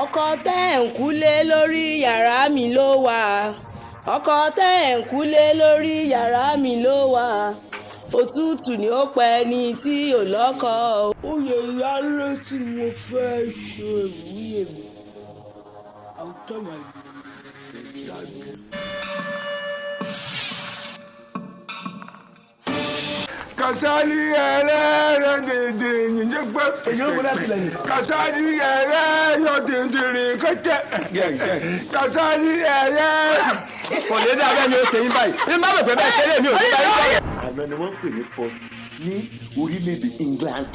Ọkọ tẹ́ ẹ̀ ń kúlé lórí yàrá mi ló wà. Ọkọ tẹ́ ẹ̀ ń kúlé lórí yàrá mi ló wà. Òtútù ni ó pẹ́ ní tí ò lọ́kọ. Oyè ìyálé tí mo fẹ́ ṣe ìwúyè mi, I will tell my daddy. Kasali ẹlẹ́rẹ̀ dèdè yìnyín pẹ́. Kasali ẹlẹ́rẹ̀ dèdè kẹ́kẹ́. Kasali ẹlẹ́rẹ̀. Kò lè dá bẹ́ẹ̀ ni ó ṣe yín báyìí ní bá bẹ̀ pẹ́ bẹ́ẹ̀ ṣeré mi ò ní báyìí sọ̀rọ̀. Àná ni wọ́n ń pè ní post ní orílẹ̀-èdè England.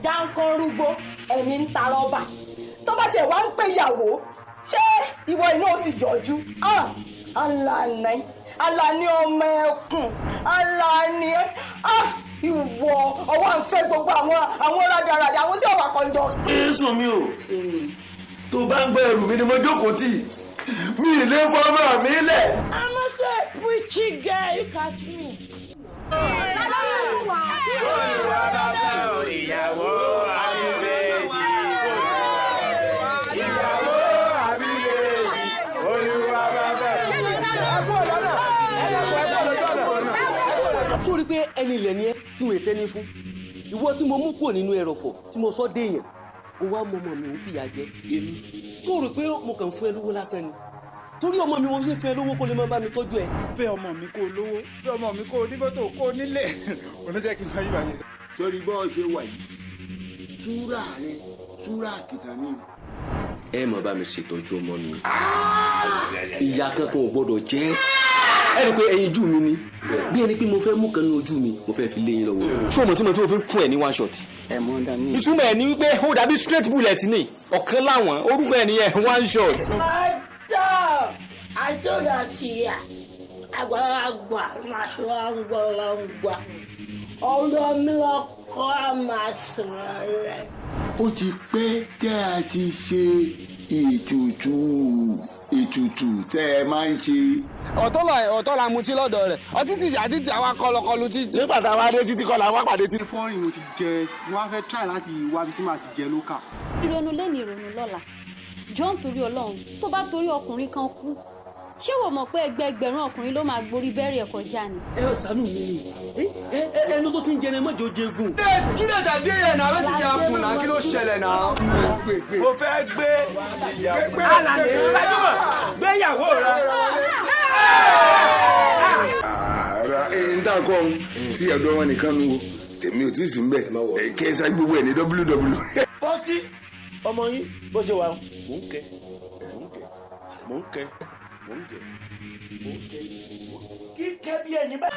Jankan rúgbó ẹ̀mí ń ta rọ́bà tó bá tiẹ̀ wá ń pè ìyàwó, ṣé ìwọ iná ó sì yọjú? Alani, Alani ọmọ ẹkùn, Alani, ìwọ ọwọ́ à ń fẹ́ gbogbo àwọn rádaràdà, àwọn tí ọ̀wà kan jọ sí. Jésù mi ò tó bá ń gbọ́, ẹrù mi ni mo jókòó tì mí ì lè fọmọ mi lẹ̀. I'm not a preachy girl, you catch me. Olúwa bàbá o, ìyàwó àbíbèjì. Ìyàwó àbíbèjì. Olúwa bàbá o. Sórí pé ẹni ilẹ̀ ni ẹ tí mo tẹ́ ní fún ìwọ tí mo mú kúrò nínú ẹrọ̀fọ̀ tí mo sọ déèyàn, ó wá mọ ọmọ mi, ò ń fìyà jẹ èmi. Tó rò pé mo kàn fún ẹ lówó lásán ni, torí ọmọ mi mo ṣe fẹ́ lówó kó lè má bá mi tọ́jú ẹ. Fẹ́ ọmọ mi kó lówó, fẹ́ ọmọ mi kó ní mọ́tò, kó nílé, òun jẹ́ kí n máa yí bàjẹ́ sọ. Torí bọ́ ṣe wà yìí, súrà rẹ súrà kìtàn ni. Ẹ mọ̀ bá mi ṣètọ́jú ọmọ mi, ìyá kankan ò gbọ́dọ̀ jẹ́ ẹ rí i pé ẹyin ojú mi ni, bí ẹni pé mo fẹ́ mú kan ní ojú mi, mo fẹ́ fi lé yín lọ́wọ́. Ṣé o mọ̀ tí mo fi ń fún ẹ ní one shot? Ẹ mọ dání. Ìtumọ̀ ẹ̀ ni wípé ó dàbí straight bullet ní ọ̀kan láwọn orúkọ ẹ̀ nìyẹn, one shot. Madam, àtúndàtìyà àgbàlagbà máa ṣe wá ń gbọ́ lọ́ngbà ọ̀rọ̀ mi ọkọ á máa sọ̀rọ̀ rẹ̀. Ó ti pẹ́ tẹ́ a ti ṣe ètùtù tẹ́ ẹ máa ń ṣe. Ọ̀tọ̀ la ọ̀tọ̀ la mutí lọ́dọ̀ rẹ̀, ọtí sì àti tí àwa kọlọkọlu títí. Nígbà tá a wá dé títí kọ́ la wá pàdé títí. Fọ́ọ̀rìn mo ti jẹ, mo wá fẹ́ try láti wá ibi tí màá ti jẹ local. Ìrònú lẹ́ni, ìrònú lọ́la. Jọ ń torí Ọlọ́run, tó bá torí ọkùnrin kan kú, ṣé wò mọ̀ pé ẹgbẹẹgbẹ̀rún ọkùnrin ló máa gborí bẹ́ẹ̀rì ẹ̀ kọjá ni? Ẹ ọ ṣàánú mi ni ẹ ẹnu tó ti ń jẹrẹ mọ́jọ jẹgùn. Jílẹ̀ dàdé yẹn náà, wetin dey happen náà? Kí ló ṣẹlẹ̀ náà? Mo fẹ́ gbé ìyàwó. Alani gbajúmọ̀, gbéyàwó rẹ. Ara ẹ ń tà kọ́ tí ọ̀dọ́ wọn nìkan nu wo, tèmi ò tí ì sí mbẹ̀ kí ẹ ṣáà gbogbo ẹ̀ ní www. Pọ́sítì ọmọ yín bó ṣe wà, mò ń kẹ́, mò ń kẹ́, mò ń kẹ́, mò ń kẹ́, mò ń kẹ́, kíkẹ́ bí ẹ̀yin bá.